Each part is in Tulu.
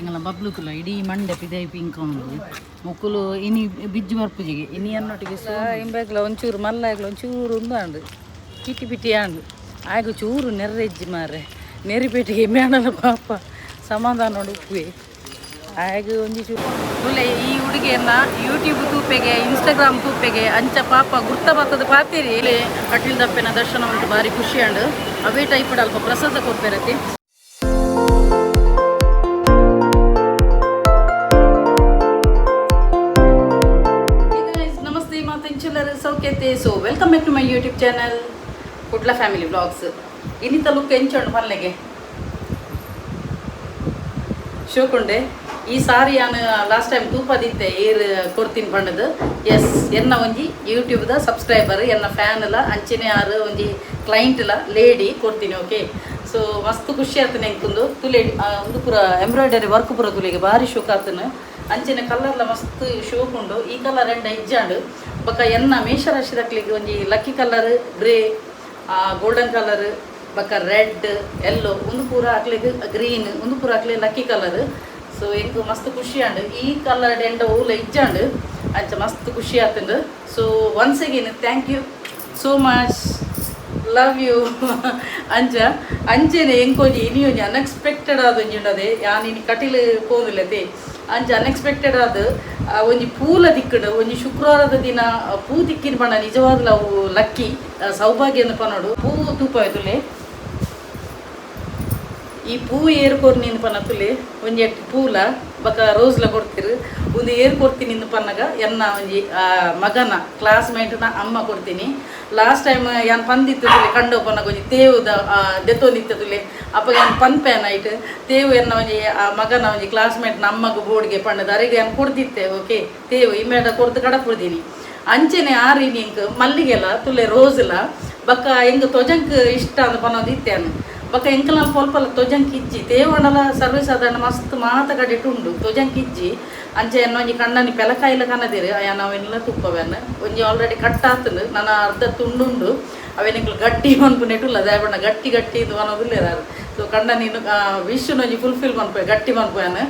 ಎಂಗಲ ಬಬ್ಲುಕುಲ ಇಡೀ ಮಂಡೆ ಪಿದೈ ಪಿಂಕ್ ಉಂಡು ಮುಕ್ಕುಲು ಇನಿ ಬಿಜ್ಜು ಬರ್ಪುಜಿಗೆ ಇನಿ ಅನ್ನೊಟ್ಟಿಗೆ ಇಂಬೆಗ್ಲ ಒಂಚೂರು ಮಲ್ಲಾಗ್ಲ ಒಂಚೂರು ಉಂದಾಂಡು ಪಿಟಿ ಪಿಟಿ ಆಂಡು ಆಗ ಚೂರು ನೆರ್ರೆಜ್ಜಿ ಮಾರೆ ನೆರಿಪೇಟಿಗೆ ಮೇಣಲ ಪಾಪ ಸಮಾಧಾನ ಉಪ್ಪುವೆ ಆಗ ಒಂಜಿ ಚೂರು ತುಲೆ ಈ ಹುಡುಗಿಯನ್ನ ಯೂಟ್ಯೂಬ್ ತೂಪೆಗೆ ಇನ್ಸ್ಟಾಗ್ರಾಮ್ ತೂಪೆಗೆ ಅಂಚ ಪಾಪ ಗುರ್ತ ಬತ್ತದ ಪಾತೀರಿ. ಇಲ್ಲಿ ಕಟೀಲ್ ದಪ್ಪೆನ ದರ್ಶನ ಉಂಟು, ಭಾರಿ ಖುಷಿ ಅಂಡು. ಅವೇ ಟೈಪ್ ಅಲ್ಪ ಪ್ರಸಾದ ಕೊರ್ಪೆರತಿ. Namaste ಮಾತೆಂಚುಲರ್ ಸೌಖ್ಯತೆ. So welcome back to my YouTube channel Kudla family vlogs. ಇನ್ನಿತ look ಎಂಚುಂಡು ಪಲ್ಲೆಗೆ ಶಿವಕೊಂಡೆ ಈ ಸಾರಿ ಯಾನು ಲಾಸ್ಟ್ ಟೈಮ್ ತೂಪದಿತ್ತೆ ಏರ್ ಕೊಡ್ತೀನಿ ಪಂಡದು. ಎಸ್, ಎನ್ನ ಒಂಜಿ ಯೂಟ್ಯೂಬ್ದ ಸಬ್ಸ್ಕ್ರೈಬರ್, ಎನ್ನ ಫ್ಯಾನ್ ಎಲ್ಲ, ಅಂಚನೆ ಆರು ಒಂಜಿ ಕ್ಲೈಂಟ್ ಎಲ್ಲ ಲೇಡಿ ಕೊಡ್ತೀನಿ. ಓಕೆ, ಸೊ ಮಸ್ತ್ ಖುಷಿ ಆತನ ಎಂಕುಂದು ತುಲೆ ಒಂದು ಪೂರ ಎಂಬ್ರಾಯ್ಡರಿ ವರ್ಕ್ ಪೂರ ತುಲೆಗೆ ಭಾರಿ ಶೋಕ್ ಆತನ. ಅಂಚನೆ ಕಲರ್ಲ ಮಸ್ತ್ ಶೋಕ್ ಉಂಡು. ಈ ಕಲರ್ ಎಂಡ ಇಜ್ಜಾಂಡು. ಬೊಕ ಎನ್ನ ಮೇಷರಾಶಿದಕ್ಲಿಗೆ ಒಂಜಿ lucky colour grey, golden colour, ಬೊಕ ರೆಡ್, ಎಲ್ಲೋ ಒಂದು ಪೂರ ಅಕ್ಲೆಗ್ ಗ್ರೀನ್, ಒಂದು ಪೂರ ಅಕ್ಲೆ ಲಕ್ಕಿ ಕಲರ್. ಸೊ ಎಂಕ್ ಮಸ್ತ್ ಖುಷಿ ಆಂಡ್. ಈ ಕಲರ್ ಎಂಡ ಓಲ ಇಜ್ಜಾಂಡ್, ಅಂಚ ಮಸ್ತ್ ಖುಷಿ ಆತುಂಡು. So once again thank you so much, love you. ಅಂಚ ಅಂಚೆನೆ ಎಂಕೊಂಜಿ ಇನಿ ಒಂಜಿ ಅನ್ಎಕ್ಸ್ಪೆಕ್ಟೆಡ್ ಆದ ಒಂಜಿ ಉಂಡದೆ. ಯಾನ್ ಇನಿ ಕಟಿಲ್ ಪೋಂದಿಲ್ಲತೆ. ಅಂಚ ಅನ್ಎಕ್ಸ್ಪೆಕ್ಟೆಡ್ ಆದ ಒಂಜಿ ಪೂಲ ದಿಕ್ಕಡು. ಒಂಜಿ ಶುಕ್ರವಾರದ ದಿನ ಪೂ ದಿಕ್ಕಿನ ಪಂಡ ನಿಜವಾಗ್ಲೂ ಅವು ಲಕ್ಕಿ, ಸೌಭಾಗ್ಯ ಪನೋಡು. ಪೂ ತೂಪಾಯ್ತುಲೆ ಈ ಪೂ ಏರ್ ಕೊರ್ನಿಂದ ಪನ್ನ ತುಲೆ ಒಂಜಿ ಎಟ್ ಪೂಲ ಬಕ ರೋಸ್ಲ ಕೊಡ್ತಿರು. ಒಂದು ಏರ್ ಕೊರ್ತೀನಿ ಇಂದು ಪನ್ನಗ ಎನ್ನ ಒಂಜಿ ಮಗನ ಕ್ಲಾಸ್ಮೇಟ್ನ ಅಮ್ಮ ಕೊಡ್ತೀನಿ. ಲಾಸ್ಟ್ ಟೈಮ್ ಯಾನ್ ಪಂದಿತ್ತು ತುಲೆ ಕಂಡೋ ಪನ್ನಗ ಒಂಜಿ ತೇವುದ ದೆತ್ತೊಂದಿತ್ತು ತುಲೆ. ಅಪ್ಪ ಯಾನ್ ಪನ್ಪೆ ನೈಟ್ ತೇವು ಎನ್ನ ಒಂಜಿ ಆ ಮಗನ ಒಂಜಿ ಕ್ಲಾಸ್ಮೇಟ್ನ ಅಮ್ಮಗ ಬೋರ್ಡ್ಗೆ ಪಣ್ಣದ ಅರೆಗೆ ಯಾನ್ ಕೊಡ್ದಿತ್ತೆ. ಓಕೆ, ತೇವು ಇಮ್ಮೇಡ ಕೊಡ್ದು ಕಡಪುಡ್ದೀನಿ. ಅಂಚೆನೆ ಆರಿ ಎಂಕ್ ಮಲ್ಲಿಗೆಲ ತುಲೆ ರೋಸ್ಲ ಬಕ್ಕ ಎಂಕ್ ತೊಜಂಕ್ ಇಷ್ಟ ಅಂದ್ ಪನ್ನೊಂದು ಇತ್ತೇನು. ಬೊಕ ಎಂಕಲ್ನ ಪೊಲ್ಪಲ ತೊಜಂಕ್ ಇಜ್ಜಿ, ತೇವಣಲ ಸರ್ವಿಸ್ ಆದಣ್ಣ ಮಸ್ತ್ ಮಾತ ಕಡೆಟ್ ಉಂಡು, ತೊಜಂಕ್ ಇಜ್ಜಿ. ಅಂಚೆ ಎನ್ನ ಒಂಜಿ ಕಣ್ಣನಿ ಪೆಲಕಾಯಿಲ ಕನದಿರು ಅಯ್ಯ ಅವೆಲ್ಲ ತುಪ್ಪವೆನ್ ಒಂಜಿ ಆಲ್ರೆಡಿ ಕಟ್ ಆತುಂಡು, ನನ್ನ ಅರ್ಧ ತುಂಡುಂಡು. ಅವೇನ್ ಎಂಕುಲು ಗಟ್ಟಿ ಮನ್ಪುನೆಟುಲ್ಲ ದಾಯೆ ಗಟ್ಟಿ ಗಟ್ಟಿ ಇದು ಮನೋದಿಲ್ಲ. ಸೊ ಕಣ್ಣನಿ ವಿಶ್ವನ ಒಂಜಿ ಫುಲ್ಫಿಲ್ ಮನ್ಪುವೆ, ಗಟ್ಟಿ ಮನ್ಪುವೆನ್.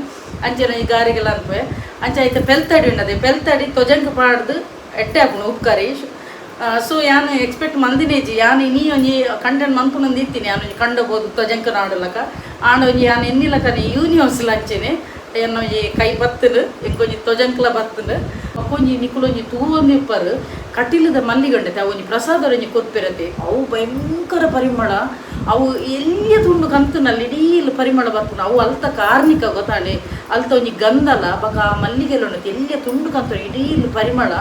ಅಂಚೆನ ಈ ಗಾರಿಗೆಲ್ಲ ಅನ್ಪುವೆ. ಅಂಚೆ ಐತ ಪೆಲ್ತಡಿ ಉಂಡದೆ, ಪೆಲ್ತಡಿ ತೊಜಂಕ್ ಪಾಡ್ದು ಎಟ್ಟೆ ಆಪುಂಡು ಉಪ್ಕರಿ. ಸೊ ಯಾನ್ ಎಕ್ಸ್ಪೆಕ್ಟ್ ಮಂದಿನೇಜಿ. ಯಾನ್ ಇನಿ ಒಂಜಿ ಕಂಟೆಂಟ್ ಮನ್ಪುನಂದು ಇತ್ತೀನಿ. ಯಾನ್ ಒಂಜಿ ಕಂಡಬೋದು ತೊಜಂಕ ನಾಡುಲಕ ಆಂಡ ಒಂಜಿ ಯಾನ್ ಎನ್ನಿಲಕನೆ ಯೂನಿವರ್ಸ್ ಅಂಚೆನೆ ಎನ್ನ ಒಂಜಿ ಕೈ ಬತ್ತುಂಡು, ಎಂಕೊಂಜಿ ತೊಜಂಕ್ಲ ಬತ್ತುಂಡು. ಒಂಜಿ ನಿಕುಲೊಂಜಿ ತೂವೊಂದು ಇಪ್ಪರು ಕಟೀಲದ ಮಲ್ಲಿಗಂಡತೆ ಅವು ಒಂಜಿ ಪ್ರಸಾದ ಒಂಜಿ ಕೊರ್ಪಿರತೆ. ಅವು ಭಯಂಕರ ಪರಿಮಳ. ಅವು ಎಲ್ಲಿಯ ತುಂಡು ಕಂತುನಲ್ಲಿ ಇಡೀ ಪರಿಮಳ ಬರ್ಪುಂಡು. ಅವು ಅಲ್ತ ಕಾರ್ಣಿಕ ಗೊತ್ತಾಂಡೆ, ಅಲ್ತ ಒಂಜಿ ಗಂಧಲ ಬೊಕ ಆ ಮಲ್ಲಿಗೆಲ ಉಂಡತೆ ಎಲ್ಲಿಯ ತುಂಡು ಕಂತು ಇಡೀ ಪರಿಮಳ.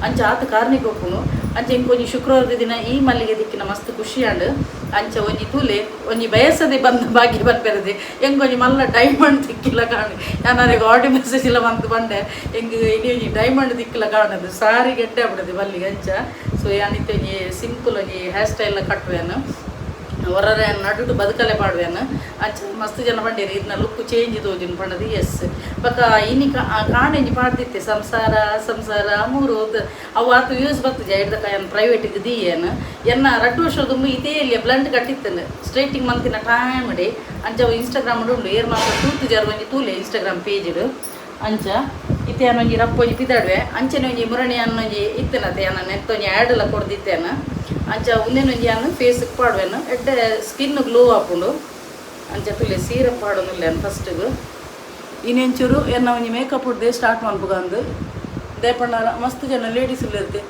ಅಂಚ ಆತ ಕಾರ್ಣಿಕ ಉಪ್ಪುಂಡು. ಅಂಚ ಇಂಕೊಂಜಿ ಶುಕ್ರವಾರದ ದಿನ ಈ ಮಲ್ಲಿಗೆ ದಿಕ್ಕಿನ ಮಸ್ತ್ ಖುಷಿ ಆಂಡ್. ಅಂಚ ಒಂಜಿ ತೂಲೆ ಒಂಜಿ ಬಯಸದೆ ಬಂದ ಭಾಗ್ಯ ಬರ್ಪೆರದೆ. ಎಂಕೊಂಜಿ ಮಲ್ಲ ಡೈಮಂಡ್ ತಿಕ್ಕಿಲ್ಲ ಕಾಣು. ಯಾನಾರಿಗೆ ಆಡಿ ಮೆಸೇಜ್ ಇಲ್ಲ ಬಂದು ಬಂಡೆ ಎಂಗ್ ಇಡೀ ಒಂಜಿ ಡೈಮಂಡ್ ದಿಕ್ಕಿಲ್ಲ ಕಾಣದು ಸಾರಿ ಗೆಡ್ಡೆ ಆಗ್ಬಿಡದೆ ಮಲ್ಲಿಗೆ. ಅಂಚ ಸೊ ಯಾನಿತ್ತೆ ಒಂಜಿ ಸಿಂಪಲ್ ಒಂಜಿ ಹೇರ್ ಸ್ಟೈಲ್ ಕಟ್ಟುವೆನು, ಹೊರರೆ ನಡುಟು ಬದುಕಲೆ ಪಾಡುವೆನು. ಅಂಚ ಮಸ್ತ್ ಜನ ಪಂಡೇರು ಇದನ್ನ ಲುಕ್ ಚೇಂಜ್ ತೋಜುನು ಪಂಡದು. ಎಸ್, ಬೊಕ ಇನಿ ಕಾಣೆಂಜಿ ಪಾಡ್ದಿತ್ತೆ ಸಂಸಾರ ಸಂಸಾರ ಮೂರು ಅವು ಆತು ಯೂಸ್ ಬರ್ತದೆ. ಐಡ್ದಕ ಯಾನ್ ಪ್ರೈವೇಟಿಗೆ ದೀಯೇನು. ಎನ್ನ ರಡ್ಡು ವರ್ಷ ದುಂಬು ಇದೇ ಇಲ್ಲಿ ಬ್ಲಂಟ್ ಕಟ್ಟಿತ್ತನು ಸ್ಟ್ರೈಟಿಂಗ್ ಮಂತಿನ ಟೈಮ್ ಡೆ. ಅಂಚ ಅವು ಇನ್ಸ್ಟಾಗ್ರಾಮ್ ಉಂಡು, ಏರ್ ಮಾತ್ರ ತೂತು ಜಾರ್ ಒಂಜಿ ತೂಲೆ ಇನ್ಸ್ಟಾಗ್ರಾಮ್ ಪೇಜ್ಡ್. ಅಂಚ ಇತ್ತೆ ಯಾನ್ ಒಂಜಿ ರಪ್ಪ ಒಂಜಿ ಪಿದಾಡುವೆ. ಅಂಚನೆ ಒಂಜಿ ಮುರಣಿ ಒಂಜಿ ಇತ್ತನತೆ ಯಾನ ನೆತ್ತೊಂಜಿ ಆ್ಯಡ್ ಎಲ್ಲ ಕೊಡ್ದಿತ್ತೇನ. ಅಂಚ ಉಂದೆನೊಂಜಿ ಯಾನ್ ಫೇಸ್ಗೆ ಪಾಡುವೆನು, ಎಡ್ಡೆ ಸ್ಕಿನ್ ಗ್ಲೋ ಆಪುಂಡು. ಅಂಚ ತುಲೆ ಸೀರೆ ಪಾಡೊಂದುಲ್ಲೇನು ಫಸ್ಟಿಗೆ. ಇನ್ನೆಂಚೂರು ಎನ್ನ ಒಂಜಿ ಮೇಕಪ್ ಉಡ್ದೆ ಸ್ಟಾರ್ಟ್ ಮನ್ಪುಗಂದು ದೇಪಣ್ಣಾರ. ಮಸ್ತ್ ಜನ ಲೇಡೀಸ್ ಇರುತ್ತೆ,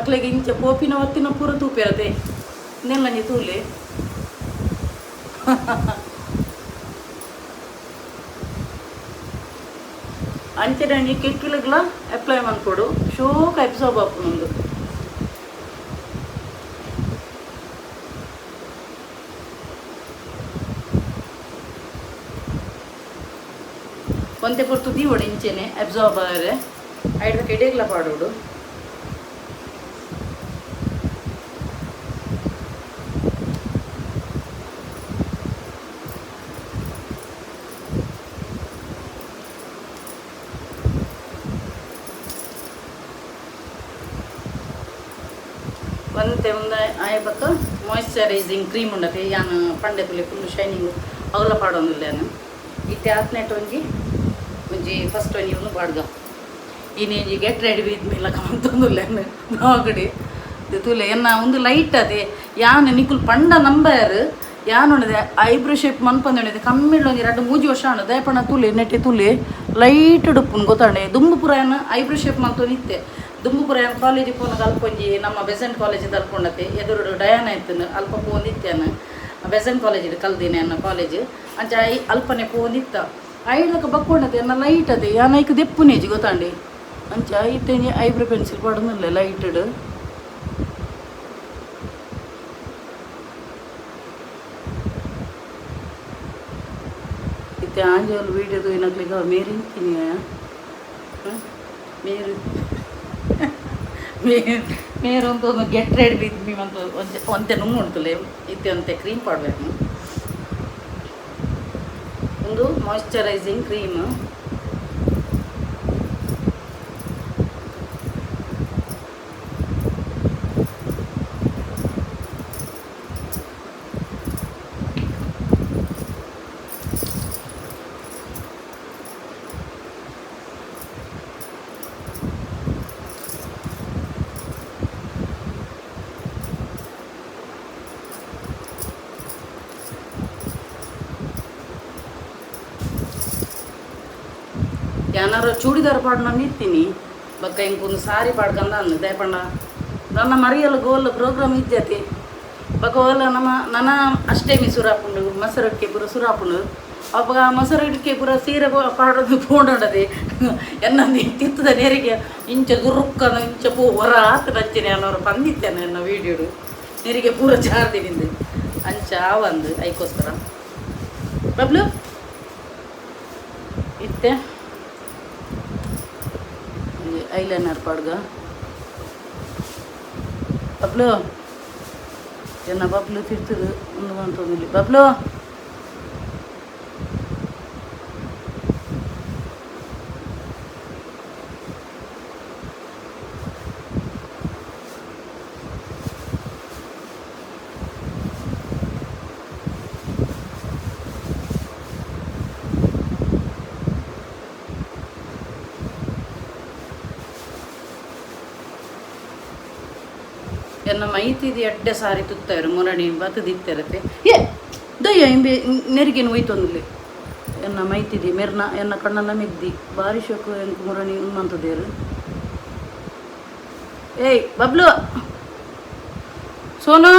ಅಕ್ಲೆಗೆ ಇಂಚ ಪೋಪಿನ ಒತ್ತಿನ ಪೂರ ತೂಪಿರತೆ ನೆಲ್ಲಂಜಿ ತೂಲೆ. ಅಂಚನೆ ಒಂಜಿ ಕೆಕ್ಕಿಲುಗ್ಲ ಅಪ್ಲೈ ಮನ್ಪೊಡು, ಶೋಕ್ ಅಬ್ಸಾರ್ಬ್ ಆಪುಂಡು. ಒಂತೆ ಪೊರ್ತು ದೀವೊಡು ಇಂಚೆನೆ ಅಬ್ಸಾರ್ಬ್ ಆರೆ. ಐಡ್ದ ಎಡೆಗ್ಲ ಪಾಡೋಡು. ಒಂತೆ ಒಂದು ಆಯ ಬೊಕ್ಕ ಮಾಯ್ಶ್ಚರೈಸಿಂಗ್ ಕ್ರೀಮ್ ಉಂಡತೆ ಯಾನ್ ಪಂಡೆ ತುಲೆ ಫುಲ್ ಶೈನಿಂಗ್ ಅವಲ ಪಾಡೊಂದುಲ್ಲೇನು. ಇತ್ತೆ ಆತ್ನೆಟ್ ಒಂಜಿ ಒಂಜಿ ಫಸ್ಟ್ ಒಂಜಿ ಒಂದು ಬಾಡ್ಗ ಇನಿ ಒಂಜಿ ಗೆಟ್ ರೆಡಿ ವಿತ್ ಮೀ ಲಕ ಮಂತೊಂದುಲ್ಲೆನ್ ಬಾಗಡಿ ತೂಲೆ ಎನ್ನ ಒಂದು ಲೈಟ್ ಅದೇ ಯಾನ್ ನಿಕುಲ್ ಪಂಡ ನಂಬರ್ ಯಾನ್ ಉಂಡದೆ ಐಬ್ರೋ ಶೇಪ್ ಮನ್ಪಂದೆ ಕಮ್ಮಿಡ್ ಒಂಜಿ ರಡ್ಡ್ ಮೂಜಿ ವರ್ಷ ಆಂಡ್ ದಯಪಣ ತೂಲೆ ನೆಟ್ಟೆ ತೂಲೆ ಲೈಟ್ ಉಪ್ಪುನು ಗೊತ್ತಾಂಡೆ ದುಂಬು ಪೂರ ಯಾನ್ ಐಬ್ರೋ ಶೇಪ್ ಮಲ್ತೊಂದಿತ್ತೆ. ದುಂಬು ಪೂರ ಯಾನ್ ಕಾಲೇಜಿಗೆ ಪೋನಗ ಅಲ್ಪ ಒಂಜಿ ನಮ್ಮ ಬೆಸೆಂಟ್ ಕಾಲೇಜ್ ಅಲ್ಪೊಂಡತೆ ಎದುರು ಡಯಾನ ಇತ್ತನು ಅಲ್ಪ ಪೋಂದಿತ್ತೆ. ಯಾನ್ ಬೆಸೆಂಟ್ ಕಾಲೇಜಿಡ್ ಕಲ್ದಿನಿ ಅನ್ನ ಕಾಲೇಜ್ ಅಂಚ I ಅಲ್ಪನೆ ಪೋಂದಿತ್ತ ಐಲಕ ಬಕ್ಕೊಂಡತೆ ಎನ್ನ ಲೈಟ್ ಅದೇ ಯಾನ್ ಐಕ್ ದೆಪ್ಪುನೇಜಿ ಗೊತ್ತಾಂಡೆ. ಅಂಚ ಇತ್ತೆ ಐಬ್ರೋ ಪೆನ್ಸಿಲ್ ಪಾಡೊಂದುಲ್ಲೆ ಲೈಟುಡ್. ಇತ್ತೆ ಆಂಜೋಲು ವೀಡಿಯೋ ತೂಯಿನಕ್ಲೆಗ್ ಮೇರ್ ಇಂಚಿನಿ ಮೇರು ಮೇರ್ ಒಂದು ಗೆಟ್ ರೆಡಿ ವಿತ್ ಮೀ ಮಂತು ಒಂತೆ ಒಂತೆ ನುಂಗು ಉಂಟುಲೆ. ಇತ್ತೆ ಒಂತೆ ಕ್ರೀಮ್ ಪಾಡ್ಬೇಕು. ಒಂದು ಮಾಯಿಶ್ಚರೈಸಿಂಗ್ ಕ್ರೀಮ್. ಯಾನಾರ ಚೂಡಿದಾರ ಪಾಡ್ನಂದು ಇತ್ತೀನಿ ಬೊಕ್ಕ ಇಂಕೊಂದು ಸಾರಿ ಪಾಡ್ಕಂದ ಅಂದು ದಯಪಂಡ ನನ್ನ ಮರಿಯಲ್ಲ ಗೋಲ್ ಪ್ರೋಗ್ರಾಮ್ ಇಜ್ಜತಿ ಬೊಕ್ಕ ಓಲ ನಮ್ಮ ನನ ಅಷ್ಟೇಮಿ ಸುರಾಪುಂಡು ಮೊಸರೊಟ್ಟಿಗೆ ಪೂರ ಸುರಾಪುಂಡು ಅಪಗ ಮೊಸರೊಟ್ಟಿಗೆ ಪೂರ ಸೀರೆ ಪಾಡೋದು ಪೋಂಡದೆ ಎನ್ನಂದು ತಿತ್ತದ ನೆರಿಗೆ ಇಂಚ ಗುರುಕ್ಕನ ಇಂಚ ಪೂ ಹೊರ ಆತ ನಂಚಿನ ಅನ್ನೋರು ಪಂದಿತ್ತೇನೆ ಎನ್ನ ವೀಡಿಯೋಡು ನೆರಿಗೆ ಪೂರ ಜಾರ್ದಿನಿಂದು ಅಂಚ ಆವಂದು ಐಕೋಸ್ಕರ ಬಬ್ಲು ಇತ್ತೆ ಐಲೈನರ್ ಪಾಡ್ಗ. ಬಬ್ಲು ಎನ್ನ ಬಬ್ಲು ತಿರ್ತದು ಒಂದು ಮಂತೊಂದಿಲ್ಲ ಬಬ್ಲು. ಎನ್ನ ಮೈತಿದಿ ಎಡ್ಡೆ ಸಾರಿ ತುತ್ತಾರು ಮುರಣಿ ಬತ್ತದಿತ್ತಿರತ್ತೆ ಏ ದಯ್ಯ ಇಂಬೆ ನೆರಿಗೆನು ಒಯ್ತೊಂದುಲ್ಲೆ ಎನ್ನ ಮೈತಿದಿ ಮೆರ್ನ ಎನ್ನ ಕಣ್ಣನ ಮೆದ್ದಿ ಬಾರಿ ಶೋಕು ಎಂಕ್ ಮುರಣಿ ಉಮ್ಮಂತದೇರು. ಏಯ್ ಬಬ್ಲು ಸೋನು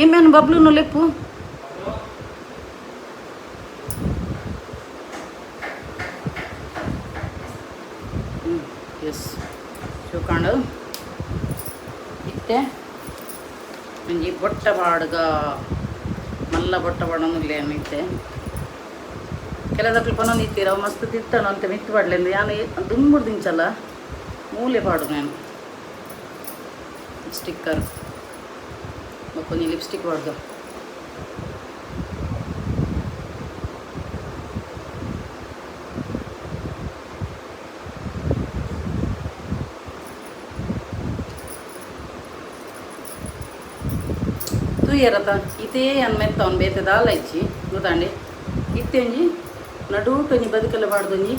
ಈಮೇನು ಬಬ್ಲುನು ಲೆಪ್ಪು. ಎಸ್ ಶೋಕಾಂಡು ಇತ್ತೆ ಒಂಜಿ ಬೊಟ್ಟ ಪಾಡ್ಗ ಮಲ್ಲ ಬೊಟ್ಟ ಪಾಡೊಂದುಲ್ಲೆ ಇತ್ತೆ ಕೆಲದಕ್ಲು ಪನೊಂದು ಇತ್ತೀರ ಅವು ಮಸ್ತ್ ತಿತ್ತಣ ಅಂತ ಮಿತ್ತು ಪಾಡ್ಲೆಂದು ಯಾನ್ ದುಂಬುಡ್ದು ಇಂಚಲ್ಲ ಮೂಲೆ ಪಾಡು ನಾನು ಸ್ಟಿಕ್ಕರ್ ಬೊಕ್ಕೊಂಜಿ ಲಿಪ್ಸ್ಟಿಕ್ ಪಾಡ್ದ. ತೂಯರತ ಇತೇ ಅನ್ ಮೆತ್ತ ಅವ್ನು ಬೇತೆ ದಾಲ ಇಚ್ಚಿ ಗೊತ್ತಾಂಡಿ ಇತ್ತೆ ಒಂಜಿ ನಡುಟು ಒಂಜಿ ಬದುಕಲ್ಲ ಪಾಡ್ದೊಂಜಿ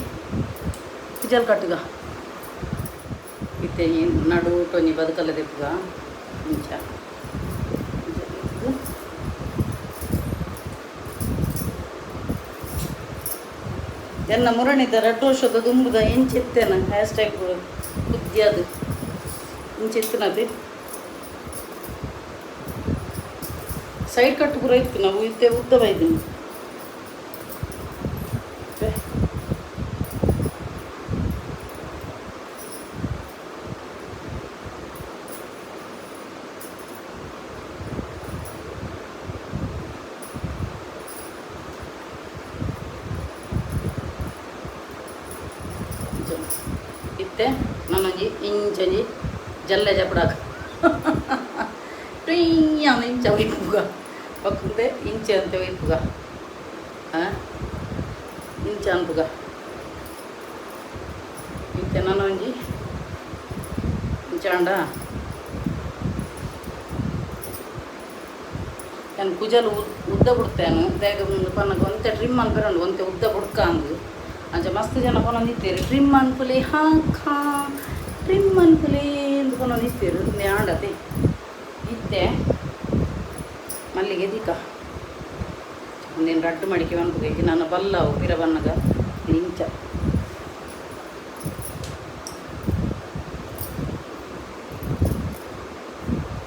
ಕುಜಲ್ ಕಟ್ಟುಗ ಇತ್ತೆ ಒಂಜಿ ನಡುಟು ಒಂಜಿ ಬದುಕಲ್ಲ ದೆಪ್ಪುಗ ಇಂಚ ಇಂಚ ದೆಪ್ಪುದು. ಎನ್ನ ಮುರಣಿದ ರಡ್ಡು ವರ್ಷದ ದುಂಬುದ ಇಂಚಿತ್ತೇನ ಹ್ಯಾಶ್ ಟ್ಯಾಗ್ ಬುದ್ಧಿಯದು ಇಂಚಿತ್ತಿನದು ಸೈಡ್ ಕಟ್ ಪೂರ ಇತ್ತು ನಾವು ಇತ್ತೆ ಉದ್ದ ಬೈದಿನಿ. ಇತ್ತೆ ನಾನೊಂಜಿ ಇಂಚೊಂಜಿ ಜಲ್ಲೆ ಜಪಡಾಕ ಟುಯ್ಯ ಇಂಚ ಒಯ್ಪುಗ ಬೊಕ್ಕಂದೆ ಇಂಚೆ ಅಂತ ಒಯ್ಪುಗ ಇಂಚ ಅನ್ಪುಗ ಇತ್ತೆ ನಾನೊಂಜಿ ಇಂಚಾಂಡ ಯಾನ್ ಕುಜಲ್ ಉದ್ದ ಬಿಡ್ತೇನೆ ದಾಯೆಗ್ ಪನ್ನಗ ಒಂತೆ ಟ್ರಿಮ್ ಮನ್ಪೆರೆ ಉಂಡು ಒಂತೆ ಉದ್ದ ಬುಡ್ಕ ಅಂದ್ ಅಂಚ ಮಸ್ತ್ ಜನ ಪನೊಂದಿತ್ತೆರ್ ಟ್ರಿಮ್ ಮನ್ಪುಲೆ ಹಾಕಾ ಟ್ರಿಮ್ ಮನ್ಪುಲೆ ಅಂದ್ ಪನೊಂದಿತ್ತೆರ್ ಉಂದೆ ಆಂಡತೆ ಇತ್ತೆ ಮಲ್ಲಿಗೆ ದಿಕ್ಕ ಉಂದೆನ್ ರಡ್ಡ್ ಮಡಿಕೆ ಮನ್ಪುಗೆ ನನ ಬಲ್ಲವು ಪಿರ ಬನ್ನಗ ಇಂಚ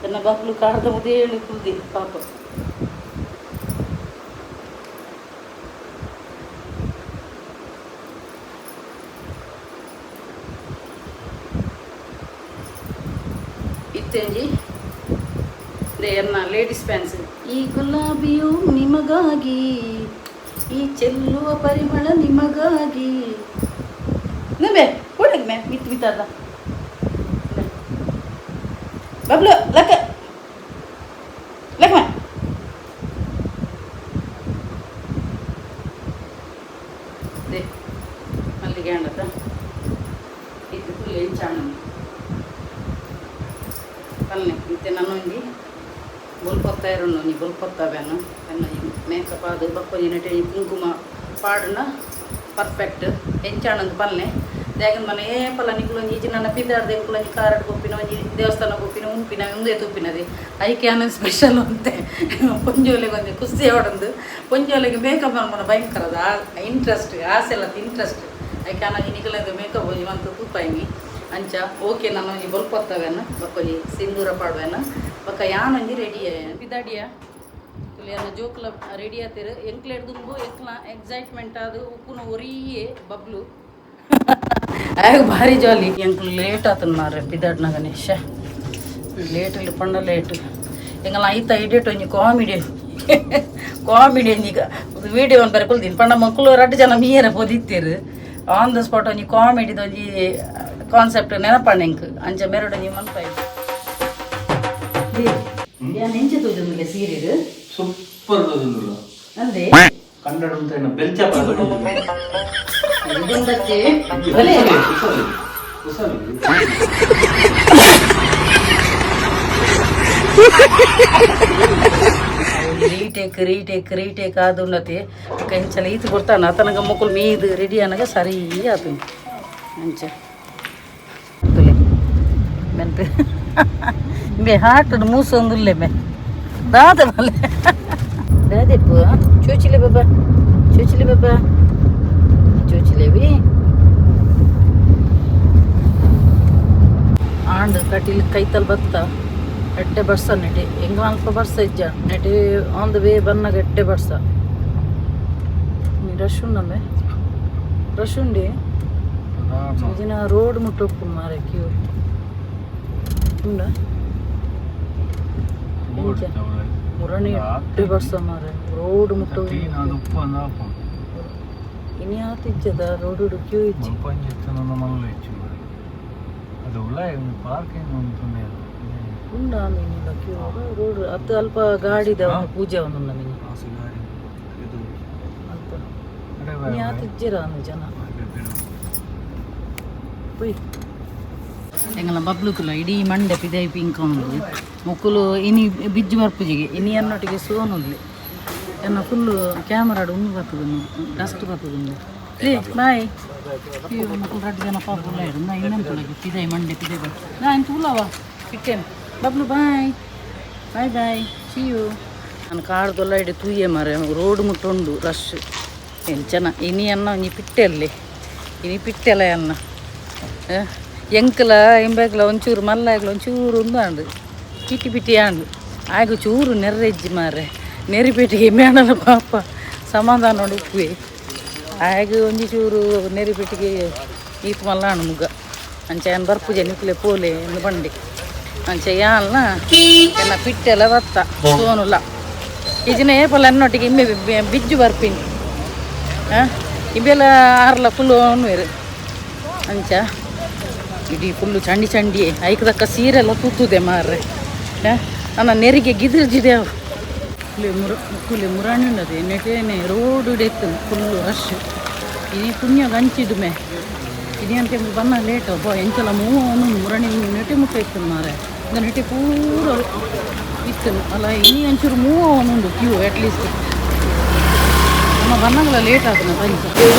ಎನ್ನ ಬಬ್ಲು ಕಾರ್ದ ಮುದೇಳು ಕುಲ್ದಿ ಪಾಪ ಇತ್ತೆಂಜಿ ಎನ್ನ ಲೇಡೀಸ್ ಫ್ಯಾನ್ಸ್ ಈ ಗುಲಾಬಿಯು ನಿಮಗಾಗಿ ಈ ಚೆಲ್ಲುವ ಪರಿಮಳ ನಿಮಗಾಗಿ ನುಬೆ ಕೊಡಗ್ ಮೇ ಮಿತ್ ಮಿತ್ತಾದ ಬಬ್ಲು ಲಕ್ಕ ಲಕ್ಕ they ಮಲ್ಲಿಗೆ ಅಂಡತ ಇದು ಫುಲ್ ಎಂಚಾಣ ಪನ್ನೆ ಇತ್ತೆ ನನ್ನೊಂಜಿ ಬೊಲ್ಪೊತ್ತ ಇರುಂಡು ಒಂಜಿ ಬೊಲ್ಪೊತ್ತ ಬೆನ್ನು ಎನ್ನ ಮೇಕಪ್ ಅದು ಬೊಕ್ಕೊಂಜಿ ನೆಟೆ ಕುಂಕುಮ ಪಾಡುನ ಪರ್ಫೆಕ್ಟ್ ಎಂಚಾಣಂದು ಪಲ್ಲೆ ದಾಯೆಗ್ ಮನೆ ಏಪಲ ನಿಕುಲು ಒಂಜಿ ಇಜ್ಜಿ ನನ್ನ ಪಿದಾಡ್ದ ಎಂಕುಲು ಒಂಜಿ ಕಾರಡ್ ಪೋಪಿನ ಒಂಜಿ ದೇವಸ್ಥಾನ ಪೋಪಿನ ಉಂಪಿನ ಉಂದೇ ತೂಪಿನದೆ ಐಕೆ ಆನ ಸ್ಪೆಷಲ್ ಅಂತೆ ಪೊಂಜೋಲೆಗೆ ಒಂಜಿ ಖುಷಿ ಆವಡಂದು ಪೊಂಜೋಲೆಗೆ ಮೇಕಪ್ ಮನ್ಪುನ ಭಯಂಕರದ ಇಂಟ್ರೆಸ್ಟ್ ಆಸೆ ಎಲ್ಲ ಇಂಟ್ರೆಸ್ಟ್ ಐಕೆ ಆನ ನಿಕುಲೆಂದು ಮೇಕಪ್ ಒಂಜಿ ಮಂತ್ ತೂಪಾಯಿನಿ ಅಂಚ ಓಕೆ ನಾನು ಒಂಜಿ ಬೊಲ್ಪೊತ್ತವೆನ ಬೊಕ್ಕೊಂಜಿ ಸಿಂಧೂರ ಪಾಡುವೆನ ಬೊಕ್ಕ ಯಾನೊಂಜಿ ರೆಡಿ ಪಿದಾಡಿಯ ತುಲಿಯನ ಜೋಕುಲ ರೆಡಿ ಆತಿರು ಎಂಕ್ಲೆಡ್ ದುಂಬು ಎಂಕ್ಲ ಎಕ್ಸೈಟ್ಮೆಂಟ್ ಅದು ಉಪ್ಪುನ ಒರಿಯೇ ಬಬ್ಲು ಆಗ ಭಾರಿ ಜಾಲಿ ಎಂಕ್ಲು ಲೇಟ್ ಆತನ ಮಾರ್ರೆ ಪಿದಾಡ್ನ ಗಣೇಶ ಲೇಟ್ ಇಲ್ಲಿ ಪಂಡ ಲೇಟ್ ಎಂಗಲ ಐತ ಐಡೇಟ್ ಒಂಜಿ ಕಾಮಿಡಿ ಕಾಮಿಡಿ ಒಂಜಿ ವೀಡಿಯೋ ಒಂದು ಬರೆ ಕುಲ್ದಿನಿ ಪಂಡ ಮಕ್ಕಳು ರಡ್ಡು ಜನ ಮೀಯರ ಪೋದಿತ್ತೀರು ಆನ್ the spot ಒಂಜಿ ಕಾಮಿಡಿದ ಒಂಜಿ ಕಾನ್ಸೆಪ್ಟ್ ನೆನಪಣ್ಣ ಎಂಕ್ ಅಂಚ ಮೆರಡು ಒಂಜಿ ಮನ್ಪಾಯಿ ಯಾನ್ ಎಂಚ ತೋಜೊಂದುಲ್ಲೆ ಸೀರೆಡ್ ಸೂಪರ್ ತೋಜೊಂದುಲ್ಲ ಅಂದೆ ಕನ್ನಡ ಉಂತ ಬೆಲ್ಚ ಇದೊಂದಕ್ಕೆ ಬಲೆ ರೀಟೇಕ್ ರೀಟೇಕ್ ರೀಟೇಕ್ ಆದುಂಡತಿ ಬೊಕ ಇಂಚಲ ಈತ್ ಕೊಡ್ತಾನ ಆತನಗ ಮೊಕುಲು ಮೀದ್ ರೆಡಿ ಅನಗ ಸರಿ ಆತು ಅಂಚ ತುಲೆ ಮೆಂತೆ ಬೆ ಹಾಟು ಮೂಸೊಂದುಲ್ಲೆ ಮೆ ದಾದ ಬಲೆ ದಾದೆಪ್ಪು ಚೋಚಿಲೆ ಬಾಬಾ ಚೋಚಿಲೆ ಬಾಬಾ ಚೋಚಿಲೆವಿ ಆಂಡ್ ಕಟೀಲ್ ಕೈತಲ್ ಬತ್ತ ಎಡ್ಡೆ ಬರ್ಸ ನೆಟೆ ಎಂಗ್ ಅಲ್ಪ ಬರ್ಸ ಇಜ್ಜ ನೆಟೆ ಆನ್ the way ಬನ್ನಗ ಎಡ್ಡೆ ಬರ್ಸ ರಶ್ ಉಂಡಮ್ಮೆ ರಶ್ ಉಂಡೆ ದಿನ ರೋಡ್ ಮುಟ್ಟೊಪ್ಪು ಮಾರೆ ಕ್ಯೂ ಉಂಡ ಮುರಣಿ ಎಡ್ಡೆ ಬರ್ಸ ಮಾರೆ ರೋಡ್ ಮುಟ್ಟ ಇನಿ ಆತ್ ಇಜ್ಜದ ರೋಡ್ ಕ್ಯೂ ಇಜ್ಜಿ ಅದು ಪಾರ್ಕ್ ಉಂಡ ಮೀನಿಲ್ಲ ಕ್ಯೂ ರೋಡ್ ಅತ್ತು ಅಲ್ಪ ಗಾಡಿದ ಒಂದು ಪೂಜೆ ಒಂದು ಮಿನಿ ಅಲ್ಪ ಇನಿ ಆತ್ ಇಜ್ಜಿರ ಅಂದು ಜನ ಪೊಯ್ ಎಂಗಲ ಬಬ್ಲುಕುಲ ಇಡೀ ಮಂಡೆ ಪಿದೈ ಪಿಂಕ್ ಉಂಡು ಮೊಕ್ಕುಲು ಇನಿ ಬಿಜ್ಜು ಬರ್ಪುಜಿಗೆ ಇನಿ ಅನ್ನೊಟ್ಟಿಗೆ ಸೋನುಲ್ಲೆ ಎನ್ನ ಫುಲ್ಲು ಕ್ಯಾಮರಾಡ್ ಉಂದು ಬರ್ತದೆ ಡಸ್ಟ್ ಬರ್ತದೆ ಲೇ ಬಾಯ್ ಮೊಕ್ಕುಲು ರಡ್ಡು ಜನ ಪಾಪ ಉಲ್ಲ ಇಡು ನಾ ಇನ್ನೊಂದು ಪಿದೈ ಮಂಡೆ ಪಿದೈ ಬರ್ ನಾ ಇಂತ ಉಲ್ಲವ ಇಟ್ಟೇನು Bablu bye bye bye see you ನಾನು ಕಾರ್ದೊಲ್ಲ ಇಡಿ ತೂಯೆ ಮಾರೆ ರೋಡ್ ಮುಟ್ಟುಂಡು ರಶ್ ಎಂಚನ ಇನಿ ಅನ್ನ ಒಂಜಿ ಪಿಟ್ಟೆ ಅಲ್ಲಿ ಇನಿ ಪಿಟ್ಟೆಲ್ಲ ಅನ್ನ ಎಂಕಲ ಎಂಬೇಕಲ ಒಂಚೂರು ಮಲ್ಲಾಗ್ಲ ಒಂಚೂರು ಉಂದಾಂಡು ಪಿಟಿ ಪಿಟಿ ಆಂಡು ಆಗ ಚೂರು ನೆರ್ರೆಜ್ಜಿ ಮಾರೆ ನೆರಿಪೇಟಿಗೆ ಮೇಣಲ ಪಾಪ ಸಮಾಧಾನ ಉಪ್ಪುವೆ ಆಗ ಒಂಜಿ ಚೂರು ನೆರಿಪೇಟಿಗೆ ಈತ್ ಮಲ್ಲಾಣು ಮುಗ ಅಂಚ ಏನ್ ಬರ್ಪುಜೆ ನಿಕ್ಲೆ ಪೋಲೆ ಎಂದು ಬಂಡೆ ಅಂಚ ಯಾನ್ಲ ಎನ್ನ ಪಿಟ್ಟೆಲ್ಲ ಬತ್ತ ಸೋನುಲ ಇಜಿನ ಏಪಲ ಅನ್ನೊಟ್ಟಿಗೆ ಇಮ್ಮೆ ಬಿಜ್ಜು ಬರ್ಪಿನಿ ಇಬೆಲ್ಲ ಆರ್ಲ ಫುಲ್ಲು ಒನ್ವೇರು ಅಂಚ ಇಡೀ ಫುಲ್ಲು ಚಂಡಿ ಚಂಡಿ ಐಕ್ ದಕ್ಕ ಸೀರೆಲ್ಲ ತೂತುದೆ ಮಾರ್ರೆ ನನ್ನ ನೆರಿಗೆ ಗಿದಿರ್ಜಿದೆ ಅವು ಕುಲೆ ಮುರ ಕುಲೆ ಮುರಾಣಿ ಉಂಡದೆ ನೆಟೇನೆ ರೋಡ್ ಇತ್ತು ಫುಲ್ಲು ರಶ್ ಇನಿ ಪುಣ್ಯ ಗಂಚಿಡುಮೆ ಇನಿ ಅಂತ ಬನ್ನ ಲೇಟ್ ಒಬ್ಬ ಎಂಚಲ ಮೂವ ಮುರಣಿ ನೆಟೆ ಮುಟ್ಟ ಇತ್ತು ಮಾರೆ ಇಂದ ನೆಟೆ ಪೂರ ಇತ್ತು ಅಲ್ಲ ಇನಿ ಒಂಚೂರು ಮೂವ್ ಅವನುಂಡು Q at least ನಮ್ಮ ಬನ್ನಗಲ ಲೇಟ್ ಆತನ ಬಂದು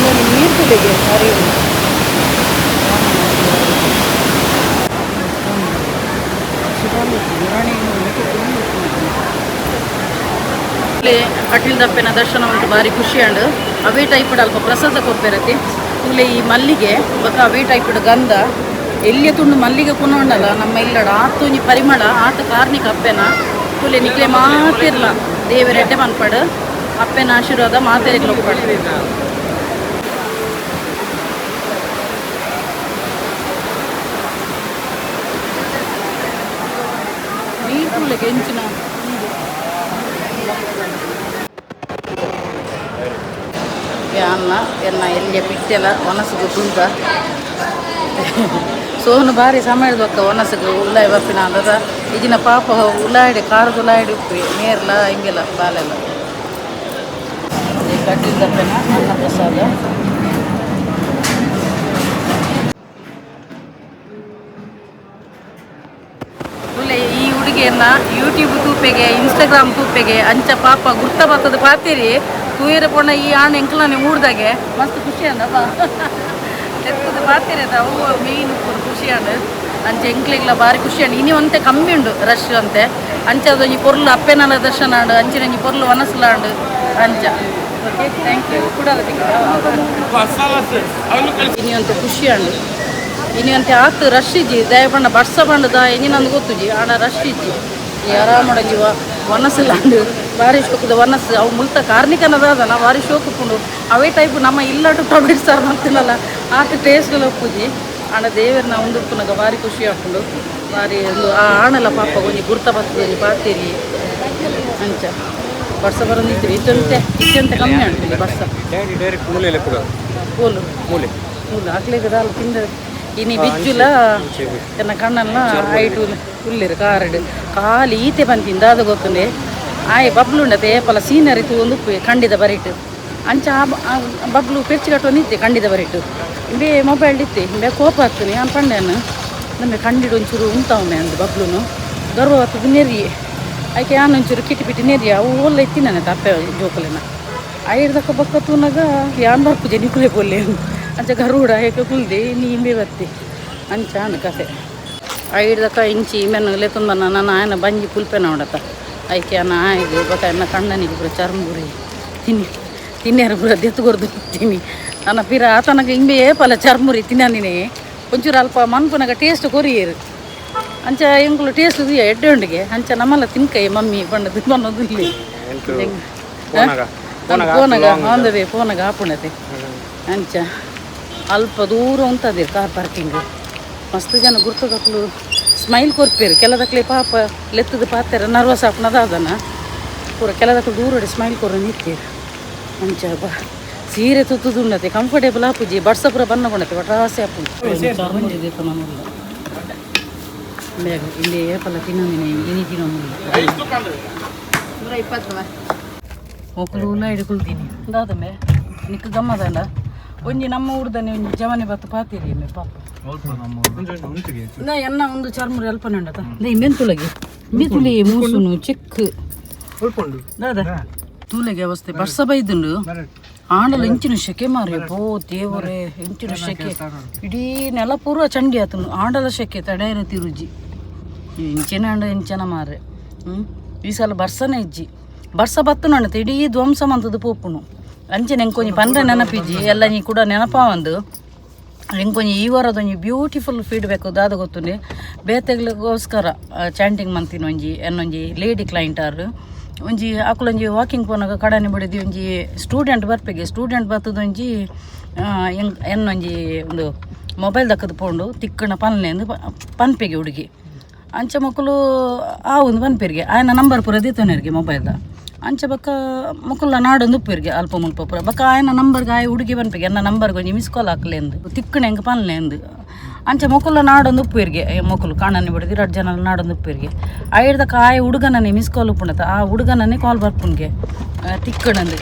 ನೀರು ತುಳಿಗೆ ಸಾರಿ. ಕಟೀಲ್ ದಪ್ಪೆನ ದರ್ಶನ ಉಂಟು, ಭಾರಿ ಖುಷಿ ಅಂಡ್ ಅವೇ ಟೈಪ್ ಅಲ್ಪ ಪ್ರಸಾದ ಕೊರ್ಪೆರತಿ. ತುಲೆ ಈ ಮಲ್ಲಿಗೆ ಬೊಕ ಅವೇ ಟೈಪ್ ಗಂಧ ಎಲ್ಲಿಯ ತುಂಡು ಮಲ್ಲಿಗೆ ಪುನೊಂಡಲ್ಲ ನಮ್ಮ ಇಲ್ಲಡ ಆತೊಂಜಿ ಪರಿಮಳ ಆತ ಕಾರ್ನಿಕ ಅಪ್ಪೆನ. ತುಲೆ ನಿಕ್ಲೆ ಮಾತಿರ್ಲ ದೇವರೆಡ್ಡೆ ಮನ್ಪಡು, ಅಪ್ಪೆನ ಆಶೀರ್ವಾದ ಮಾತೆರೆಗ್ಲ ಒಪ್ಪಡು. ನೀರು ತುಲೆಗೆ ಎಂಚಿನ ಅನ್ನ ಎನ್ನ ಎಲ್ಲಿಯ ಪಿಟ್ಟೆಲ್ಲ ಒನಸುಗು ತುಂತ ಸೋನು ಬಾರಿ ಸಮಯದ ಒನಸುಗು ಉಲ್ಲಾಯಿ ಬರ್ಪಿನ ಅಂದದ ಈಗಿನ ಪಾಪ ಉಲಾಯಿಡೆ ಖಾರದ ಉಲಾಯಿಡೆ ಉಪ್ಪಿ ನೇರ್ಲ ಹಿಂಗೆಲ್ಲ ಬಾಲೆಲ್ಲ. ಕಟ್ಟಿದ ದಪ್ಪೆನ ಅನ್ನ ಪ್ರಸಾದ. ತುಲೆ ಈ ಹುಡುಗಿಯನ್ನ ಯೂಟ್ಯೂಬ್ ತೂಪೆಗೆ ಇನ್ಸ್ಟಾಗ್ರಾಮ್ ತೂಪೆಗೆ ಅಂಚ ಪಾಪ ಗುರ್ತ ಬರ್ತದ ಪಾತಿರಿ ತೂಯರ ಪೋಣ ಈ ಆಣ್ ಎಂಕ್ಲನೆ ಊರ್ದಾಗೆ ಮಸ್ತ್ ಖುಷಿ ಅಂದಪ್ಪ ಎತ್ತದ ಪಾತಿರಿ ಅದ ಅವು ಮೇನ್ ಖುಷಿ ಅಂಡ್ ಅಂಚ ಎಂಕ್ಲೆಗ್ಲ ಭಾರಿ ಖುಷಿ ಅಂಡ್ ಇನಿ ಒಂತೆ ಕಮ್ಮಿ ಉಂಡು ರಶ್ ಅಂತೆ. ಅಂಚ ಅದೊಂಜಿ ಪೊರ್ಲು ಅಪ್ಪೆನಲ ದರ್ಶನ ಅಂಡ್ ಅಂಚಿನ ಒಂಜಿ ಪೊರ್ಲು ವನಸುಲ ಅಂಡ್ ಅಂಚ. Okay, thank you. ಕೂಡ ಇನಿ ಒಂತೆ ಖುಷಿ ಅಂಡ್ ಇನಿ ಒಂತೆ ಆತ್ ರಶ್ ಇಜ್ಜಿ. ದಯಪಂಡ ಬರ್ಸ ಪಂಡದ ಎಂಜಿನಂದು ಗೊತ್ತುಜಿ ಆಂಡ ರಶ್ ಇಜ್ಜಿ. ಈ ಆರಾಮಡ ಜೀವ ವನಸುಲಾಂಡ್ ಬಾರಿ ಶೋಕುದ ವನಸ್ಸು. ಅವು ಮುಲ್ತ ಕಾರ್ನಿಕನದಾದನ ಬಾರಿ ಶೋಕು ಅವೇ ಟೈಪ್ ನಮ್ಮ ಇಲ್ಲಟು ಟೊಮೆಟೊ ಸಾರು ಮಾಡ್ತೀನಲ್ಲ ಆತ ಟೇಸ್ಟ್ ಉಪ್ಪುಜಿ. ಆಂಡ ದೇವರನ್ನ ಉಂದು ಉಪ್ಪುನಗ ಬಾರಿ ಖುಷಿ ಆಪುಂಡು. ಬಾರಿ ಒಂದು ಆ ಆಣಲ ಪಾಪ ಒಂಜಿ ಗುರ್ತ ಬರ್ತದೆ ಒಂಜಿ ಪಾತೇರಿ. ಅಂಚ ಬರ್ಸ ಬರೋದಿತ್ತು ಇತ್ತಂತೆ ಇತ್ತಂತೆ ಕಮ್ಮಿ ಉಂಟು ಬರ್ಸ. ಡೈರೆಕ್ಟ್ ಮೂಲೆ ಕೂಡ. ಕೋಲು. ಮೂಲೆ. ಮೂಲ ಹಾಕ್ಲಿಕ್ಕೆ ದಾಲ್ ತಿಂದ ಇನಿ ಬಿಜ್ಜುಲ ಎನ್ನ ಕಣ್ಣಲ್ಲ ಐಟು ಉಲ್ಲಿರು ಕಾರಡು ಖಾಲಿ ಈತೆ ಬಂತಿಂದ ಅದು ಗೊತ್ತುಂಡೆ ಆಯ್ ಬಬ್ಲು ಉಂಡತೆ ಏಪಲ ಸೀನರಿ ತೂವೊಂದು ಖಂಡಿದ ಬರಿಟ್ ಅಂಚ ಆ ಬಬ್ಲು ಪೆರ್ಚಿ ಕಟ್ಟುವ ನಿತ್ತೆ ಖಂಡಿದ ಬರಿಟ್ ಇಂಬೆ ಮೊಬೈಲ್ ಇತ್ತೆ ಇಂಬೆ ಕೋಪ ಆಗ್ತದೆ ನಾನು ಪಂಡೆನು ನಮ್ಮೆ ಖಂಡಿಡು ಒಂಚೂರು ಉಂತಾವಮೆ ಅಂದು ಬಬ್ಲುನು ಗರ್ವ ಬರ್ತದೆ ನೆರಿಯೆ ಐಕೆ ಆನ್ ಒಂಚೂರು ಕಿಟಿ ಪಿಟಿ ನೆರಿಯ ಅವು ಓಲ್ಲ ಇತ್ತಿನಾನೆ ತಪ್ಪೆ ಜೋಕುಲೆನ ಐರ್ದಕ್ಕ ಬೊಕ್ಕ ತೂನಗ ಯಾನ್ ಬರ್ಪುಜೆ ನಿಕುಲೆ ಪೊಲ್ಲೆ ಅಂಚ ಗರುಡ ಏಕ ಕುಲ್ದೆ ನೀ ಇಂಬೆ ಬತ್ತಿ ಅಂಚ ಅಂದ್ ಕತೆ. ಐಡ್ದಕ್ಕ ಇಂಚಿ ಇಂಬೆನ್ ಲೆತ್ತೊಂದು ನನ್ನ ಆಯನ ಬಂಜಿ ಕುಲ್ಪೆನ ಉಂಡತ ಐಕೆ ಅನ್ನ ಆಯ್ದು ಬೊಕ ಎನ್ನ ಕಣ್ಣನಿಗೆ ಪೂರ ಚರ್ಮುರಿ ತಿನ್ನಿ ತಿನ್ನಿಯರ ಪೂರ ದೆತ್ತು ಕೊರ್ದು ತಿನ್ನಿ ನನ್ನ ಪಿರ ಆತನಗ ಇಂಬೆ ಏಪಲ ಚರ್ಮುರಿ ತಿನ್ನನಿನೇ ಒಂಚೂರು ಅಲ್ಪ ಮನ್ಪುನಗ ಟೇಸ್ಟ್ ಕೊರಿಯೇರು ಅಂಚ ಎಂಕುಲು ಟೇಸ್ಟ್ ತೂಯ ಎಡ್ಡೆ ಉಂಡಿಗೆ ಅಂಚ ನಮ್ಮಲ್ಲ ತಿನ್ಕೈ ಮಮ್ಮಿ ಪಂಡದು ಬನ್ನೋದು ಇಲ್ಲಿ ಫೋನಾಗ ಆಂದವೇ ಫೋನಾಗ ಆಪುಣತೆ ಅಂಚ ಅಲ್ಪ ದೂರ ಉಂತದಿರು ಕಾರ್ ಪಾರ್ಕಿಂಗ್. ಮಸ್ತ್ ಜನ ಗುರ್ತದಕ್ಲು ಸ್ಮೈಲ್ ಕೊರ್ಪೇರು ಕೆಲದಕ್ಲೆ ಪಾಪ ಲೆತ್ತದ ಪಾತೆರ ನರ್ವಸ್ ಆಪುನದ ಅದನ ಪೂರ ಕೆಲದಕ್ಲು ದೂರ ಸ್ಮೈಲ್ ಕೊರ ನಿತ್ತೀರು ಅಂಚ ಬಾ ಸೀರೆ ತುತ್ತುದುಂಡತೆ ಕಂಫರ್ಟೇಬಲ್ ಆಪುಜಿ ಬಡ್ಸ ಪೂರ ಬನ್ನ ಕೊಣತೆ ಒಟ್ರಾಸೆ ಆಪುಂಡು. ಬೇಗ ಇಲ್ಲಿ ಏಪಲ ತಿನ್ನೊಂದಿನ ಇನಿ ತಿನ್ನೊಂದಿಲ್ಲ 120 ಉಲ್ಲ ಹಿಡ್ಕೊಳ್ತೀನಿ ದಾದಮ್ಮೆ ನಿಕ್ಕ ಗಮ್ಮದಲ್ಲ ಒಂಜಿ ನಮ್ಮ ಊರ್ದನೆ ಒಂಜಿ ಜವನೆ ಬತ್ತು ಪಾತಿರಿ ಅಮ್ಮೆ ಪಾಪ ನಾ ಎನ್ನ ಒಂದು ಚರ್ಮುರಿ ಅಲ್ಪನೆ ಉಂಡತ ಇಂಬೆನ್ ತುಲಗಿ ಇಂಬೆ ತುಲಿ ಮೂಸುನು ಚೆಕ್ ದಾದ ತೂಲೆಗೆ ಅವಸ್ಥೆ ಬರ್ಸ ಬೈದುಂಡು ಆಂಡಲ ಇಂಚಿನ ಶೆಕೆ ಮಾರಿ ಪೋ ದೇವರೇ ಇಂಚಿನ ಶೆಕೆ ಇಡೀ ನೆಲ ಪೂರ್ವ ಚಂಡಿ ಆತನು ಆಂಡಲ ಶೆಕೆ ತಡೆಯರ ತಿರುಜಿ ಇಂಚಿನ ಅಂಡ ಇಂಚನ ಮಾರೆ. ಈ ಸಲ ಬರ್ಸನೇ ಇಜ್ಜಿ ಬರ್ಸ ಬತ್ತು ನಣ್ಣತೆ ಇಡೀ ಧ್ವಂಸ ಮಂತದ್ದು ಪೋಪುನು ಅಂಚನೆ ಎಂಕೊಂಜಿ ಪಂಡ್ರೆ ನೆನಪಿಜ್ಜಿ ಎಲ್ಲ ನೀ ಕೂಡ ನೆನಪಾವಂದು ಎಂಕೊಂಜಿ ಈ ವಾರದೊಂಜಿ ಬ್ಯೂಟಿಫುಲ್ ಫೀಡ್ಬ್ಯಾಕ್ ದಾದ ಗೊತ್ತುಂಡೆ ಬೇತೆಗ್ಲಿಗೋಸ್ಕರ ಚಾಂಟಿಂಗ್ ಮಂತಿನ ಒಂಜಿ ಎನ್ನೊಂಜಿ ಲೇಡಿ ಕ್ಲೈಂಟ್ ಆರು ಒಂಜಿ ಅಕುಲೊಂಜಿ ವಾಕಿಂಗ್ ಪೋನಾಗ ಕಡನೆ ಬಡಿದು ಒಂಜಿ ಸ್ಟೂಡೆಂಟ್ ಬರ್ಪೆಗೆ ಸ್ಟೂಡೆಂಟ್ ಬರ್ತದೊಂಜಿ ಎನ್ನೊಂಜಿ ಒಂದು ಮೊಬೈಲ್ ದಕ್ಕದ ಪೋಂಡು ತಿಕ್ಕಣ ಪನ್ಲೆ ಅಂದು ಪನ್ಪೆಗೆ ಹುಡುಗಿ ಅಂಚ ಮಕ್ಕಳು ಆ ಒಂದು ಪನ್ಪೆರಿಗೆ ಆಯನ ನಂಬರ್ ಪೂರ ದೀತನರಿಗೆ ಮೊಬೈಲ್ದ ಅಂಚ ಬೊಕ್ಕ ಮೊಕುಲ್ಲ ನಾಡೊಂದು ಉಪ್ಪುರಿಗೆ ಅಲ್ಪ ಮುಲ್ಪ ಪೂರ ಬೊಕ್ಕ ಆಯನ ನಂಬರ್ಗೆ ಆಯ ಹುಡುಗಿ ಪನ್ಪೆಗೆ ಎನ್ನ ನಂಬರ್ಗೆ ಒಂಜಿ ಮಿಸ್ ಕಾಲ್ ಹಾಕ್ಲೆ ಅಂದು ತಿಕ್ಕಣ ಹೆಂಗೆ ಪನ್ಲೆ ಅಂದು ಅಂಚ ಮೊಕುಲ್ಲ ನಾಡೊಂದು ಉಪ್ಪುರಿಗೆ ಮೊಕುಲು ಕಾಣನೆ ಬಿಡದು ಎರಡು ಜನ ನಾಡೊಂದು ಉಪ್ಪುರಿಗೆ ಆಯ್ದಕ್ಕ ಆಯ ಹುಡುಗನನ್ನೇ ಮಿಸ್ ಕಾಲ್ ಉಪ್ಪುಂಡತ ಆ ಹುಡುಗನನ್ನೇ ಕಾಲ್ ಬರ್ಪುನ್ಗೆ ತಿಕ್ಕಣಂದು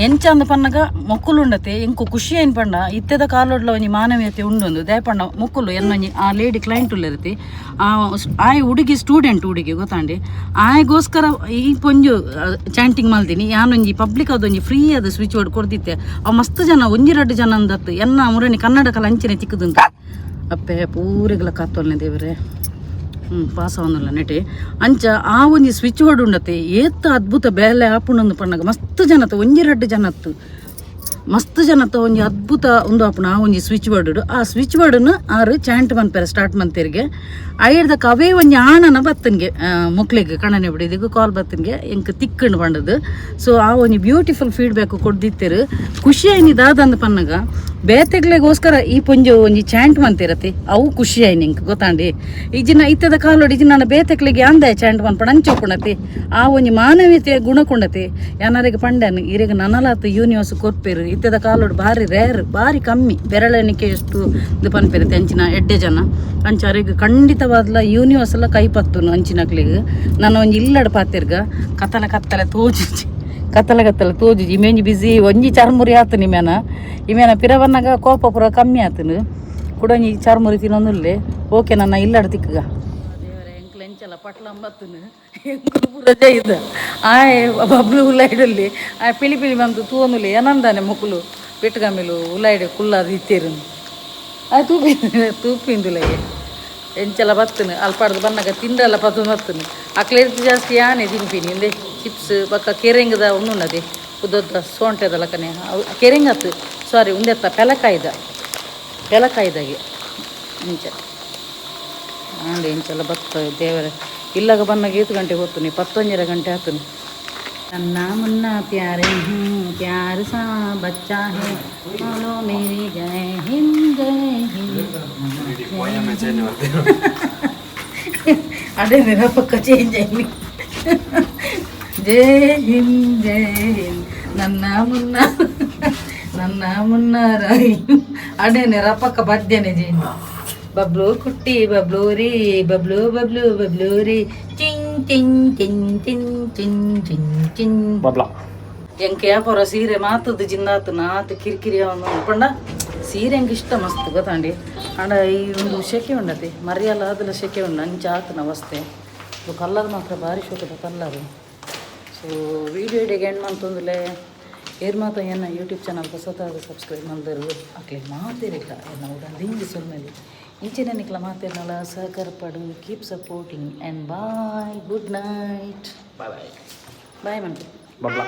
ಎಂಚ ಅಂದ್ ಪನ್ನಗ ಮೊಕ್ಕುಲು ಉಂಡತೆ. ಎಂಕು ಖುಷಿ ಐನ್ ಪಂಡ ಇತ್ತೆದ ಕಾಲೊಡ್ಲ ಒಂಜಿ ಮಾನವೀಯತೆ ಉಂಡೊಂದು ದಯಪಂಡ ಮೊಕ್ಕುಲು ಎನ್ನೊಂಜಿ ಆ ಲೇಡಿ ಕ್ಲೈಂಟ್ ಉಲ್ಲೆರ್ತಿ. ಆ ಆಯ್ ಹುಡುಗಿ ಸ್ಟೂಡೆಂಟ್ ಹುಡುಗಿ ಗೊತ್ತಾಂಡಿ. ಆಯ್ಗೋಸ್ಕರ ಈ ಪೊಂಜು ಚಾಂಟಿಂಗ್ ಮಲ್ದಿನಿ. ಯಾನೊಂಜಿ ಪಬ್ಲಿಕ್ ಅದೊಂಜಿ ಫ್ರೀ ಅದು ಸ್ವಿಚ್ ಬೋರ್ಡ್ ಕೊರ್ದಿತ್ತೆ. ಅವು ಮಸ್ತ್ ಜನ, ಒಂಜಿ ರಡ್ಡ್ ಜನ ಅಂದತ್ತು. ಎನ್ನ ಮುರಣಿ ಕನ್ನಡಕಲ ಅಂಚನೆ ತಿಕ್ಕುದುಂತ. ಅಪ್ಪೆ, ಪೂರೆಗ್ಲ ಕಾತೊಲ್ನೆ ದೇವರೇ. ಪಾಸ್ ಆವೊಂದುಲ್ಲ ನೆಟೆ. ಅಂಚ ಆ ಒಂಜಿ ಸ್ವಿಚ್ ಬೋರ್ಡ್ ಉಂಡತೆ, ಏತ್ ಅದ್ಭುತ ಬೇಲೆ ಆಪುಂಡಂದು ಪನ್ನಗ ಮಸ್ತ್ ಜನತ, ಒಂಜಿ ರಡ್ಡ್ ಜನತ್ತು, ಮಸ್ತ್ ಜನತ ಒಂಜಿ ಅದ್ಭುತ ಉಂದು ಆಪುಂಡು ಆ ಒಂಜಿ ಸ್ವಿಚ್ ಬೋರ್ಡ್. ಆ ಸ್ವಿಚ್ ಬೋರ್ಡ್ನು ಆರು ಚಾಂಟ್ ಮನ್ಪೆರೆ ಸ್ಟಾರ್ಟ್ ಮಂತೆರ್ಗೆ. ಐರ್ದಕ ಅವೇ ಒಂಜಿ ಆಣನ ಬತ್ತನ್ಗೆ ಮೊಕ್ಲೆಗ್ ಕಣನೆ ಬಿಡಿದಿಗ್ ಕಾಲ್ ಬತ್ತನ್ಗೆ, ಎಂಕ್ ತಿಕ್ಕಂಡು ಪಂಡದು. ಸೊ ಆ ಒಂಜಿ ಬ್ಯೂಟಿಫುಲ್ ಫೀಡ್ಬ್ಯಾಕ್ ಕೊಡ್ದಿತ್ತೆರು. ಖುಷಿ ಆಯ್ನಿ ದಾದಂದ್ ಪನ್ನಗ ಬೇತೆಗ್ಲೆಗೋಸ್ಕರ ಈ ಪೊಂಜು ಒಂಜಿ ಚಾಂಟ್ ಮಂತಿರತಿ, ಅವು ಖುಷಿ ಆಯ್ನಿ ಎಂಕ್ ಗೊತ್ತಾಂಡಿ. ಇಜಿನ ಇತ್ತದ ಕಾಲೋಡು ಇಜಿನ ನನ್ನ ಬೇತೆಕ್ಲೆಗ್ ಯಾಂದ ಚಾಂಟ್ ಮನ್ಪಣ ಅಂಚೋಪುಣತಿ. ಆ ಒಂಜಿ ಮಾನವೀಯತೆ ಗುಣಕೊಂಡತಿ. ಯಾನರಿಗೆ ಪಂಡನ್, ಇರೆಗ್ ನನಲಾತ್ ಯೂನಿವರ್ಸ್ ಕೊರ್ಪೆರು. ಇತ್ತದ ಕಾಲೋಡು ಭಾರಿ ರೇರ್, ಭಾರಿ ಕಮ್ಮಿ, ಬೆರಳೆಣಿಕೆ ಎಷ್ಟು ಇದು ಪನ್ಪೆರತೆ ಅಂಚಿನ ಎಡ್ಡೆ ಜನ. ಅಂಚ ಅರೆಗ್ ಖಂಡಿತವಾದ್ಲ ಯೂನಿವರ್ಸ್ ಎಲ್ಲ ಕೈ ಪತ್ತುನು ಅಂಚಿನಕ್ಲೆಗ್. ನಾನು ಒಂಜಿ ಇಲ್ಲಡ್ ಪಾತೆರ್ಗ. ಕತ್ತಲೆ ಕತ್ತಲೆ ತೋಜಿಜಿ, ಕತ್ತಲೆ ಕತ್ತಲೆ ತೋಜಿಜಿ. ಇಮೆಂಜಿ ಬಿಸಿ ಒಂಜಿ ಚರ್ಮುರಿ ಆತನಿ ಇಮೇನ. ಇಮೇನ ಪಿರವನ್ನಾಗ ಕೋಪ ಪೂರ ಕಮ್ಮಿ ಆತನು. ಕುಡ ಒಂಜಿ ಚರ್ಮುರಿ ತಿನ್ನೊಂದುಲ್ಲೆ. ಓಕೆ, ನನ್ನ ಇಲ್ಲಡ್ ತಿಕ್ಕಗ. ದೇವರೇ, ಎಂಕ್ಲ ಎಂಚಲ ಪಟ್ಲ ಅಂಬತ್ತುನು. ಎಂಕುಲು ಪೂರ ಜೈದ. ಆಯ್ ಬಬ್ಲು ಉಲಾಯ್ಡಲ್ಲಿ ಆಯ್ ಪಿಲಿ ಪಿಲಿ ಬಂತು ತೂವೊಂದುಲ್ಲೆ. ಏನಂದಾನೆ ಮೊಕುಲು ಪೆಟ್ಟುಗಮ್ಮಿಲು ಉಲಾಯ್ಡೆ ಕುಲ್ಲಾದ ಇತ್ತೇರು. ಆಯ್ ತೂಪಿ ತೂಪಿಂದುಲಗೆ. ಎಂಚಲ ಬತ್ತನು ಅಲ್ಪಾಡ್ದು ಬನ್ನಗ ತಿಂಡಲ್ಲ ಪತ್ತು ಬತ್ತನು. ಅಕ್ಲೆರ್ದು ಜಾಸ್ತಿ ಯಾನೆ ತಿನ್ಪಿನಿ. ಇಂದೆ ಚಿಪ್ಸ್ ಬೊಕ್ಕ ಕೆರೆಂಗದ ಉಂದುಂಡದೆ ಉದ್ದದ್ದ ಸೋಂಟೆದ ಲಕನೆ. ಅವು ಕೆರೆಂಗತ್ತು, ಸಾರಿ, ಉಂದೆತ್ತ ಪೆಲಕಾಯ್ದ, ಪೆಲಕಾಯ್ದಾಗೆ ಇಂಚ ಆಂಡೆ. ಇಂಚೆಲ್ಲ ಬತ್ತ ದೇವರೇ. ಇಲ್ಲಾಗ ಬನ್ನಾಗ ಏತು ಗಂಟೆ ಗೊತ್ತು ನೀ? 11:30 ಗಂಟೆ ಆತನು. नन्हा मुन्ना प्यारे हूँ, प्यार सा बच्चा है, बोलो मेरे जय हिंद, जय हिंद. ಅದೇ ಪಕ್ಕ ಚೇಂಜ್ ಆಯ್ತು. ಜೈ ಹಿಂದ್, ಜೈ ಹಿಂದ್, ನನ್ನ ಮುನ್ನ ನನ್ನ ಮುನ್ನ ರಾಯಿ. ಅಡೇನೆ ರಪಕ್ಕ ಬದ್ದೇನೆ ಜೇನು. ಬಬ್ಲು ಕುಟ್ಟಿ ಬಬ್ಲು ರೀ, ಬಬ್ಲು ಬಬ್ಲು ಬಬ್ಲು ರೀ, ಚಿಂಗ್ ಚಿಂಗ್ ಚಿಂಗ್ ಚಿಂಗ್ ಚಿಂಗ್ ಚಿಂಗ್ ಚಿಂಗ್. ಬಬ್ಲಾ. ಎಂಕ್ ಯಾಪರ ಸೀರೆ ಮಾತದ್ದು ಜಿಂದಾತು ನಾತು ಕಿರಿಕಿರಿ ಅವನು ಪಂಡ. ಸೀರೆ ಎಂಕ್ ಇಷ್ಟ ಮಸ್ತ್ ಗೊತ್ತಾಂಡಿ. ಅಂಡ ಈ ಒಂದು ಶೆಕೆ ಉಂಡತಿ ಮರಿಯಲ್ಲ ಅದಲ್ಲ, ಶೆಕೆ ಉಂಡು. ಅಂಚ ಆತನ ಅವಸ್ಥೆ. ಇದು ಕಲ್ಲರ್ ಮಾತ್ರ ಭಾರಿ ಶೋಕದ ಕಲ್ಲರು. ಸೊ ವೀಡಿಯೋ ಇಡೆಗೆ ಎಂಡ್ ಮಂತೊಂದುಲೆ. ಏರ್ ಮಾತ ಎನ್ನ ಯೂಟ್ಯೂಬ್ ಚಾನಲ್ ಹೊಸತಾದ ಸಬ್ಸ್ಕ್ರೈಬ್ ಮಲ್ದರು ಅಕ್ಲೆ ಮಾತೇರಿಲ್ಲ ಎನ್ನ ಉಡಲ್ ದಿಂಜಿ ಸೊಲ್ಮೆಲು. ಇಂಚಿನ ನಿಕ್ಲ ಮಾತೇರ್ನಲ ಸಹಕಾರ ಪಡು. Keep supporting and bye, good night. Bye bye. Bye ಮಂತು. ಬಬ್ಲಾ.